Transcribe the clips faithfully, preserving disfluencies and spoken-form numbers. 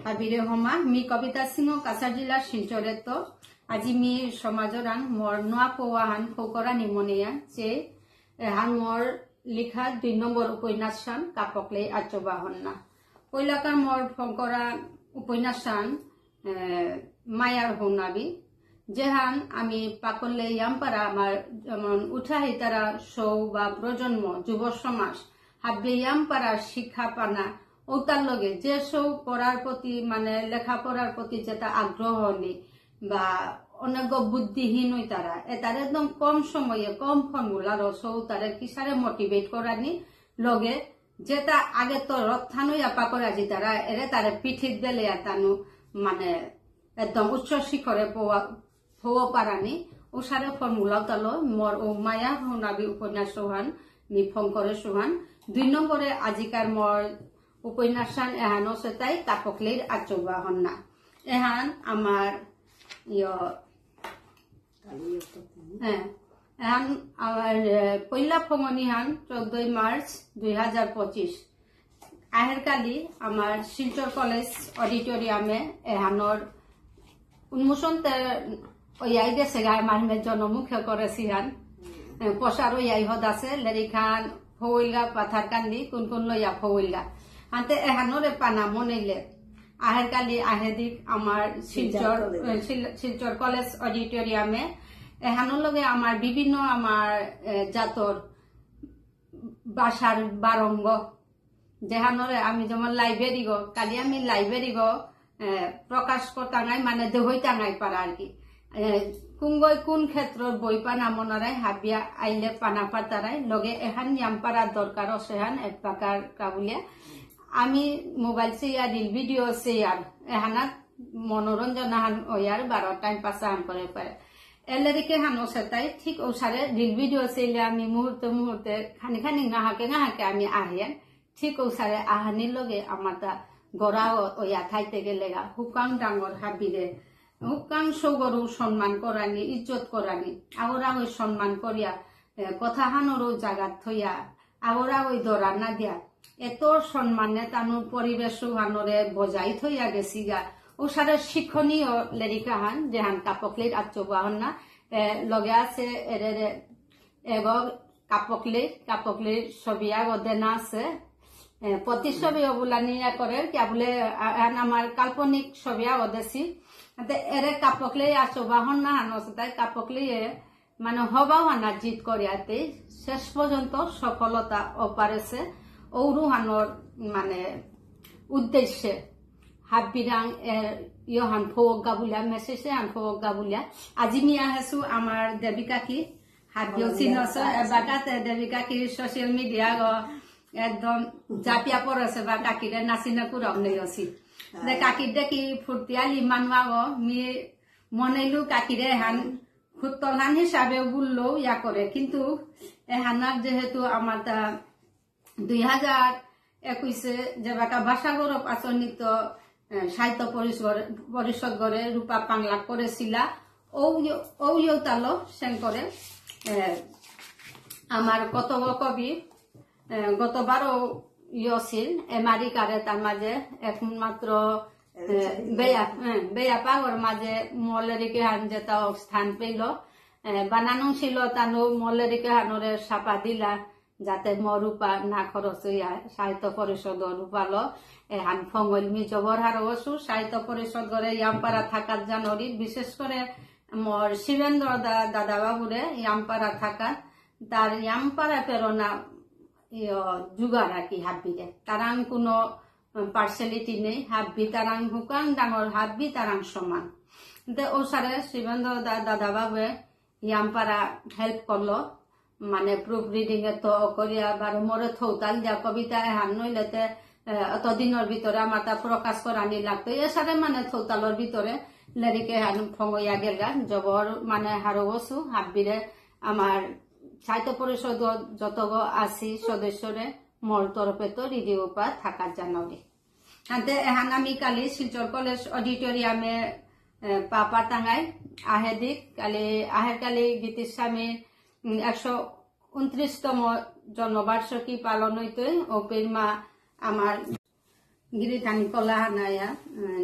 হাবিরে হমা, মি কবিতা সিংহ, কাছাড় জেলা শিলচরেত্ত। আজি মি সমাজরাং মোর নোয়া পৌ আহান ফঙকরানি মনেয়া, যে এহান মোর লিখা দুই নম্বর উপন্যাসহান কাপকলেই আচবা হন্না। পইলাকার মোর ফঙকরা উপন্যাসহান, এ, মায়ার হৌনাবি। যেহান আমি পাকলে ইয়ামপারা আমার যেমন উঠাহিতারা সৌ বা প্রজন্ম, যুব সমাজ, হাব্বে ইয়ামপারা শিক্ষা পানা, ওতার লগে যে সৌ পড়ার প্রতি, মানে, লেখাপড়ার প্রতি যেটা আগ্রহ নেই বা অনেক বুদ্ধিহীন হইতারা, এতার একদম কম সময়ে, কম ফর্মুলার সৌ তারে কিসারে মোটিভেট করানি, লগে যেটা আগে তো রত্থানো ইয়াপা করে আজি তারা, এরে তারে পিঠিত বেলে আর তানু, মানে, একদম উচ্চ শিখরে পোয়া, পোয়া পারানি, উসারে ফর্মুলা তালো, মোর ও মায়া হৌনাবি উপন্যাস সোহান, মি ফঙকরে সোহান। দুই নম্বরে আজিকার মোর উপন্যাসহান এহানো সেতাই কাপকলেইর আচবা হন্না। এহান আমার, ইয়, হ্যাঁ, এহান আমার, এ, পইলা ফঙনিহান চৌদ্দই মার্চ দুই হাজার পঁচিশ। আহের কালি আমার শিলচর কলেজ অডিটোরিয়ামে এহানর উন্মোচন তে ওয়াই গেছে গা, আমার মে জনমুখে করেছি হান। এ, প্রসার ওয়াই হদ আছে, লেরিকহান ফৌলগা পাথারকান্দি, কোন কোন লইয়া ফৌলগা। আনতে এহানরে পানা মনেইলে আহের কালি আহেদিক আমার শিলচর, শিলচর কলেজ। এ, শিল-, শিলচর কলেজ অডিটোরিয়ামে এহানর লগে আমার বিভিন্ন আমার, এ, জাতর ভাষার বারঙ্গ, যেহানরে আমি যেমন লাইব্রেরি গো, কালি আমি লাইব্রেরি গো, এ, প্রকাশ করতাঙাই, মানে দেহইতাঙাই পারা আর কি। এ, কুঙ্গই কোন ক্ষেত্রর বই পানা মনারাই হাবিয়া আইলে পানা পাতারাই, লগে এহান ইয়ামপারা দরকার অসেহান এক প্রকার কাবুলিয়া। আমি মোবাইল সে আর রিল ভিডিও সে আর এহানাত মনোরঞ্জন আহান ওয়ার বারো টাইম পাস আহান করে পারে। এলেরিকে হানো সেতাই ঠিক ওসারে রিল ভিডিও সেলে আমি মুহূর্তে মুহূর্তে খানি খানি নাহাকে নাহাকে আমি আহিয়ান। ঠিক ওসারে আহানির লগে আমাতা গড়া ও-, ওয়া থাইতে গেলেগা হুকাং ডাঙর হাবিরে, হুকাং সৌগরু সম্মান করানি, ইজ্জত করানি, আগরা ওই সম্মান করিয়া, এ, কথা হানোরও জাগাত থইয়া, আগরা ওই দরা না দিয়া, এত সম্মানে তানু পরিবেশ হানোরে বজাই থইয়া গেছিগা। ওসারে শিক্ষণীয় লেরিক আহান, যেহান কাপকলেইর আচবা হন্না, এ, লগে আছে এরে রে, এগ কাপকলেই, কাপকলেইর ছবি আগ দেনা আছে। এ, প্রতিচ্ছবি ওগুলা নিয়ে করে, কি বলে, আ-, আন আমার কাল্পনিক ছবি আগ দেছি। তে এরে কাপকলেই আচবা হন্না হানো আছে, তাই কাপকলেই এ, মানে, হবা হানা জিত করিয়াতে শেষ পর্যন্ত সফলতা অপারেছে। ঔরু হানোর, মানে, উদ্দেশ্যে হাবিরাং এ, ইয়হান ফৌক গাবুলিয়া, মেসেজ হান ফৌক গাবুলিয়া। আজি মি আহেসু আমার দেবিকা কি, হাবিও চিনস, এবাকাতে দেবিকা কি সোশ্যাল মিডিয়া গো একদম জাপিয়া পড়েছে বা কাকিরে নাচিনে কুরম নেই অসি। দে কাকির দে কি ফুর্তিয়ালি মানুয়া গো, মি মনেইলু কাকিরে হান খুত্তলহান হিসাবে বুললেও ইয়া করে, কিন্তু এহানার যেহেতু আমার তা দুই হাজার একুশে যেবাকা ভাষা গৌরব আসনিত, এ, সাহিত্য পরিষদ, পরিষদ গরে রূপা পাংলাক করেছিলা, ঔ ইয়-, ঔ ইয়তালো সেন করে, এ, আমার কতগ কবি, এ, গতবারও ইয়ছিল, আমেরিকারে তার মাঝে একমাত্র, এ, বেয়া, এ, বেয়া পাগর মাঝে মলেরিকে হান যেটা স্থান পেল, এ, বানানো ছিল তানু মলেরিকে হানরে সাপা দিলা, যাতে মো রূপা না খরচ হইয়া সাহিত্য পরিষদ রূপালো, এহান ফঙল মি জবর হারৌ অসু, সাহিত্য পরিষদ গরে ইয়ামপারা থাকাত জানরি, বিশেষ করে মোর শিবেন্দ্র দা-, দাদা বাবুরে ইয়ামপারা থাকাত, তার ইয়ামপারা প্রেরণা, ইয়, জুগার আর কি হাব্বিরে। তারাং কোনো পার্সিয়ালিটি নেই, হাব্বি তারাং হুকাং ডাঙর, হাব্বি তারাং সমান। তে ওসারে শিবেন্দ্র দা-, দাদা বাবুয়ে ইয়ামপারা হেল্প করলো, মানে প্রুফ রিডিং এ তো করিয়া বারো মোরে থৌতাল দিয়া কবিতা এহান নইলেতে, এ, অত দিনর ভিতরে আমার তা প্রকাশ করানি লাগতো। এসারে মানে থৌতালর ভিতরে লেরিক এহান ফঙইয়া গেলগা, জবর মানে হারৌ অসু, হাব্বিরে আমার সাহিত্য পরিষদ যতগ আছি সদস্যরে মোর তরফে তো রিডিও পা থাকাত জানাউরি। আনতে এহান আমি কালি শিলচর কলেজ অডিটোরিয়ামে, এ, পা পাতাঙাই আহেদিক, কালি আহের কালি গীতিস্বামী, উম, একশো ঊনত্রিশতম জন্মবার্ষিকী পালন হইতে ও পেরমা আমার গিরি থানি কলা হানায়া,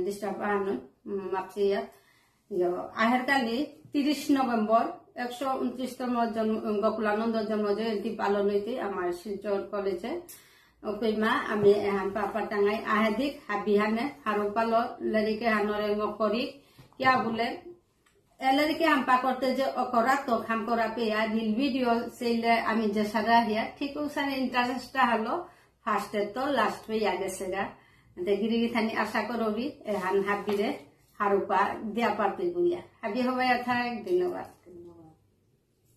ডিস্টার্ব আহানো, মাপসিয়া। আহের কালি তিরিশ নভেম্বর একশো উনত্রিশতম জন্ম, গোকুলানন্দ জন্ম জয়ন্তী পালন হইতে আমার শিলচর কলেজে। ওপেমা আমি এহান পাপা টাঙাই আহেদিক হাবিহানে হারুপালো লেরিকে হানরে ঙ করি কিয়া বুলে এলেরিকে হাম্পা করতে যে অকরা তো খাম করা পেয়া রিল ভিডিও সেইলে আমি যে সারা হিয়া ঠিক ওসানে ইন্টারেস্টটা হলো ফার্স্টে তো লাস্ট পেয়া গেছেগা। দে গিরি গিথানি আশা করবি এহান হাবিরে হারুপা দিয়া পারতে বুলিয়া। হাবি হবাই থাক, ধন্যবাদ।